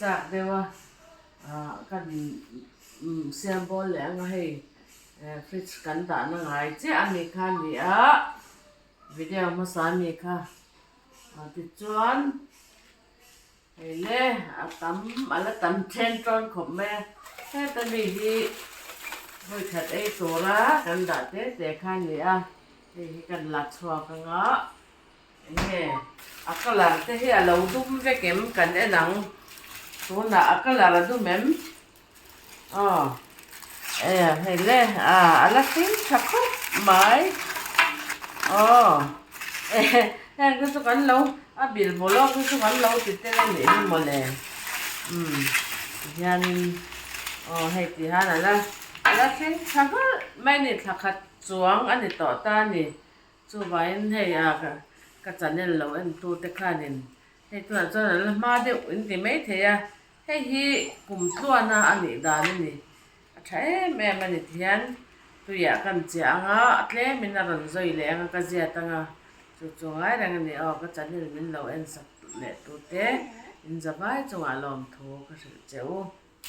chak deuh a ah kan siam bawl leh ang a hei fridge kan dahna ngai chiah a mi kha a ni a video hmasa a mi kha tichuan. Hei le, a tam, a la tam then tawn khawp mai a, heta mi hi vawi khat ei tura kan dah te te kha a ni a, hei hi kan la chhuak ang a, eng nge a colour te hi a lo dum vek em kan en ang, tunah a colour a dum em? Aw e hei le a a la hring tha khawp mai aw e heng te chu kan lo a bil baw lawk te chu kan lo ti tel a nih hi mawle umm tihianin aw hei ti hian a la a la thleng tha hlawlh mai a ni thla khat chuang a ni tawh ta a ni chuvangin hei a ka channel lo en tu te khanin hei tunah chuan a la hma deuh in ti maithei a. Hei hi kum tluana a nih dan a ni. A tha em em a ni tihian tuiah kan chiah ang a, a tlemin a rawn zawi leh ang a, ka ziat ang a, chu chu ngai reng a ni aw, ka channel min lo en sak leh tute in za vai chungah lawmthu ka hrilh che u.